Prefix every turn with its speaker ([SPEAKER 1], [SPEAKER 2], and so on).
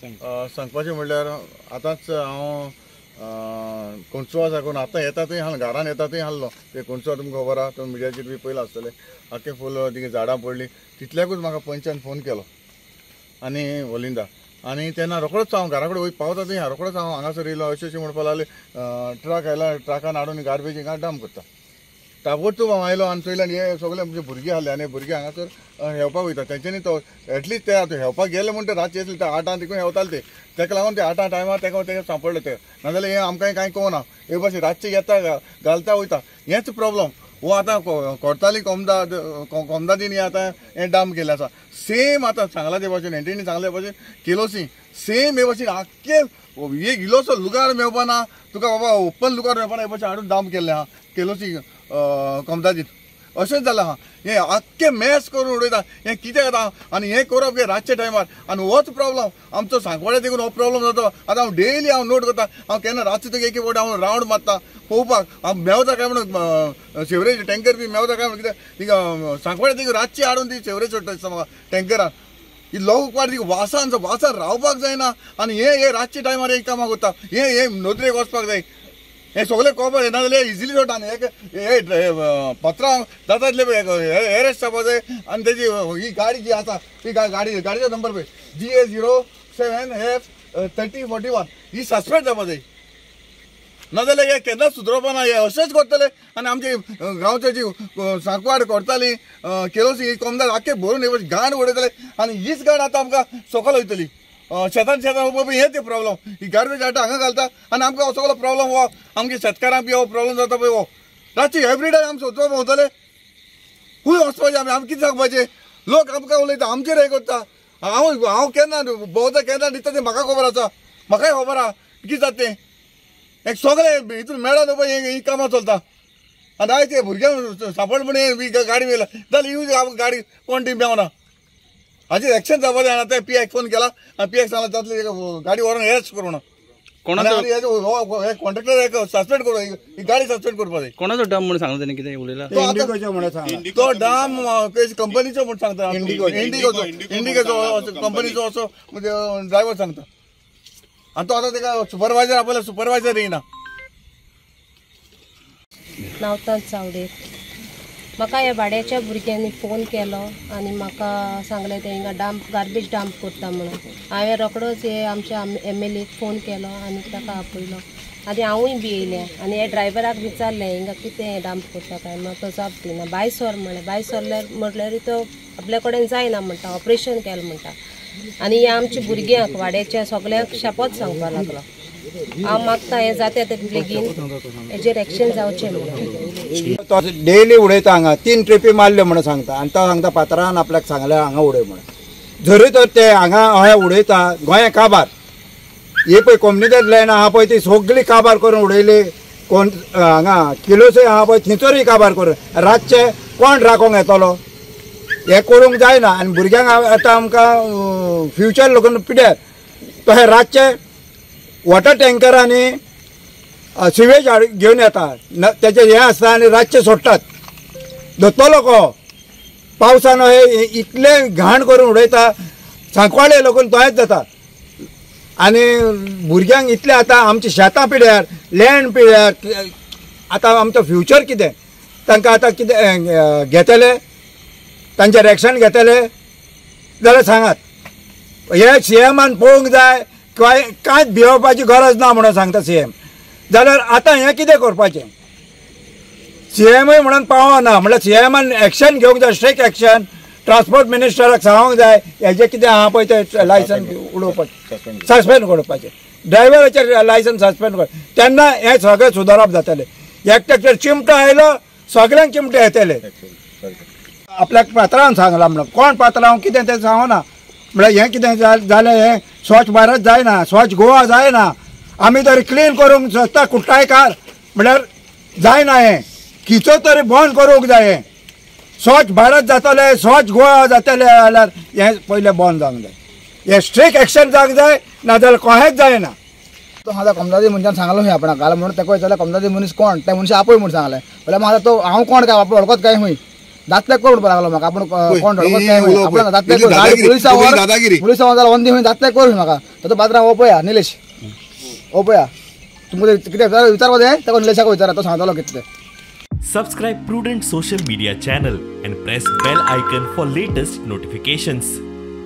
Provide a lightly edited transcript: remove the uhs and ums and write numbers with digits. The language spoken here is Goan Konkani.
[SPEAKER 1] सांगपाचें म्हणल्यार आतांच हांव कोणसुवा साकून आतां येता थंय हाल घरान येता थंय हाडलो ते कोणसुवा तुमकां खबर आहा, तुमी मिडियाचेर बी पयलां आसतलें. आख्खें फूल थिंगा झाडां पडलीं. तितल्याकूच म्हाका पंचान फोन केलो आनी वलिंदा आनी तेन्ना रोखडोच हांव घरा कडेन वयर पावता थंय रोखडोच हांव हांगासर येयलो. अशें अशें म्हणपाक लागले ट्रक आयला, ट्रकान हाडून गार्बेज हिंगा डंप करता. ताबडतोब हांव आयलो आनी चोयल्यान हे सगळे आमचे भुरगीं आहले आनी भुरगीं हांगासर हेवपाक वयता. तेंच्यांनी तो एटलिस्ट ते आतां हेवपाक गेले म्हणटा रातचे आसले ते 8 तिकून हेवताले ते, तेका लागून ते 8 टायमार तेका तेका सांपडले ते. नाजाल्यार हें आमकां कांय कळना. एक भाशेन रातचे येता घालता वयता, हेंच प्रॉब्लम. हो आतां कोरताली कोमदाद कोमदादीन हें आतां हें डंप केल्लें आसा. सेम आतां सांगलां ते भाशेन एंटनी सांगले भाशेन केलोसी सेम हे भाशेन आख्खे एक इल्लोसो लुगार मेळपा ना तुका बाबा, ओपन लुगार मेळपा ना हे भाशेन हाडून डंप केल्लें आहा केलोसी कोमदादीन. अशेंच जालां आहा. हें आख्खें मॅस करून उडयता. हें कितें जाता आनी हें करप हें रातच्या टायमार. आनी होच प्रॉब्लम आमचो सांकवाड्या देखून हो प्रॉब्लम जाता. आतां हांव डेली हांव नोट करता, हांव केन्ना रातचें तुका एक फावट हांव रावंड मारता पळोवपाक हांव मेवता काय म्हणून सेवरेज टँकर बी मेवता काय म्हणून कितें थिंगा सांकवाड्या थिंगा रातची हाडून ती सेवरेज सोडटा दिसता म्हाका टँकरान. ही लोक वाट वासान वासान रावपाक जायना. आनी हें हें रातच्या टायमार एक कामां करता. हें हें नदरेक वचपाक जाय. हें सगळें खबर येना जाल्यार इजिली सोडटा. आनी एक हे पत्रां जाता तितले एरेस्ट जावपा जाय. आनी तेजी ही गाडी जी आसा ती गाडी गाडयेचो नंबर पळय GA 07 F 3041 ही सस्पेंड जावपा जाय. नाजाल्यार हे केन्नाच सुदरोवपा ना. हे अशेंच करतले आनी आमचे गांवचे जी सांकवाड करताली केलोसी ही कोमदार आख्खे भरून हे घाण उडयतले आनी हीच घाण आतां आमकां सकयल वयतली. शेतान शेतान वचपा हें ते प्रॉब्लम. ही गार्बेज हाडटा हांगा घालता आनी आमकां हो सगळो प्रॉब्लम हो आमच्या शेतकारांक बी हो प्रॉब्लम जाता पळय. हो रातची एवरी डे आमी सोदपाक भोंवतले. खंय वचपाचें आमी, आमी कितें सांगपाचें? लोक आमकां उलयता, आमचेर हें करता. हांव हांव केन्ना भोंवता केन्ना दिता तें म्हाका खबर आसा, म्हाकाय खबर आहा कितें जाता तें. एक सगळें हितून मेळत पळय ही कामां चलता. आनी आयज ते भुरग्यांक सांपड म्हण ही गाडी मेळ्ळ्या जाल्यार ही गाडी कोण ती मेवना. हाचेर एक्शन जावपा जाय. आतां पी.आयक फोन केला आनी पी.आयक सांगला जातली गाडी व्हरून एरेस्ट करूं म्हणून. कॉन्ट्रॅक्टर एक सस्पेंड करू, ही गाडी सस्पेंड करपा जाय.
[SPEAKER 2] कोणाचो डंप म्हणून सांगला तेणी कितें उलयला?
[SPEAKER 1] तो डंप कंपनीचो म्हूण सांगता, इंडिगोचो इंडिगोचो कंपनीचो असो म्हणजे ड्रायव्हर सांगता. आनी तो आतां तेका सुपरवायझर आपल्याला सुपरवायझर येयना.
[SPEAKER 3] नावतांत चावडेर म्हाका ह्या भाड्याच्या भुरग्यांनी फोन केलो आनी म्हाका सांगलें ते हिंगा डंप गार्बेज डंप करता म्हणून. हांवें रोखडोच हे आमच्या MLA phone केलो आनी ताका आपयलो आनी हांवूय बी येयलें आनी ह्या ड्रायव्हराक विचारलें हिंगा कितें डंप करता काय म्हणून. तो जाप दिना. भायर सर म्हणलें, भायर सरल्यार म्हटल्यार तो आपल्या कडेन जायना म्हणटा, ऑपरेशन केलें म्हणटा. आनी ह्या आमच्या भुरग्यांक वाड्याच्या सगळ्यांक शापोत सांगपाक लागलो. हांव मागता हें जाता ते बेगीन हेजेर एक्शन जावचें म्हणून.
[SPEAKER 4] तो डेली उडयता हांगा 3 ट्रिपी मारल्यो म्हणून सांगता आनी तो सांगता पात्रान आपल्याक सांगलें हांगा उडय म्हणून. जरी तर ते हांगा हय उडयता गोंया काबार ही पळय कोमनिदाद लँड आहा पळय ती सगळी काबार करून उडयली. कोण हांगा किलोसय आहा पळय थंयसरूय काबार करून रातचे कोण राखोंक येतलो? हें करूंक जायना. आनी भुरग्यांक आतां आमकां फ्युचर लोकांक पिड्यार तशें रातचे वॉटर टँकर आनी सिवेज घेवन येता तेजें हें आसता आनी रातचे सोडटात. धरतलो को पावसान हे इतलें घाण करून उडयता सांकवाळे लोकून तोंयच जाता. आनी भुरग्यांक इतलें आतां आमची शेतां पिड्यार लँड पिड्यार आतां आमचो फ्युचर कितें? तांकां आतां कितें घेतले तांचेर एक्शन घेतले जाल्यार सांगात. हे CMान पळोवंक जाय, कांय कांयच भियोवपाची गरज ना म्हणून सांगता CM. जाल्यार आतां हें कितें करपाचें? CMय म्हणून पावना म्हणल्यार CMान एक्शन घेवंक जाय, स्ट्रिक्ट एक्शन. ट्रान्सपोर्ट मिनिस्टराक सांगूंक जाय हेजें कितें आहा पळय तें लायसन उडोवपाचें, सस्पेंड करपाचें, ड्रायव्हराचें लायसन सस्पेंड कर, तेन्ना हें सगळें सुदारप जातलें. एक ट्रॅक्टर चिमटो आयलो सगळ्यांक चिमटे येतले. आपल्याक पात्रांव सांगलां म्हणून कोण पात्रांव कितें तें सांगना म्हळ्यार हें कितें जालें हें स्वच्छ भारत जायना, स्वच्छ गोवा जायना. आमी तरी क्लीन करूंक सोदता कुट्टायकार म्हळ्यार जायना. हें खिचो तरी बंद करूंक जाय. हें स्वच्छ भारत जातलें, स्वच्छ गोवा जातलें जाल्यार हें पयलें बंद जावंक जाय. हें स्ट्रिक्ट एक्शन जावंक जाय, नाजाल्यार कोहेंच जायना.
[SPEAKER 5] तो म्हाका कमदादी मनशान सांगलो खंय आपणाक घाल म्हणून ताका विचारलें कमदादी मनीस कोण, त्या मनशाक आपय म्हूण सांगलें. म्हणल्यार म्हाका तो हांव कोण काय आपलो वळखत काय खंय, जातले कोण म्हणपाक लागलो म्हाका आपूण कोण आपणाक जातले कोण पुलिसां जाल्यार वंदी खंय जातले कोण म्हाका ताचो पात्रांव हो पळया निलेश हो पळया तुमकां कितें विचारपा जाय ताका निलेशाक विचारा तो सांगतलो कितें.
[SPEAKER 2] Subscribe Prudent Social Media channel and press bell icon for latest notifications.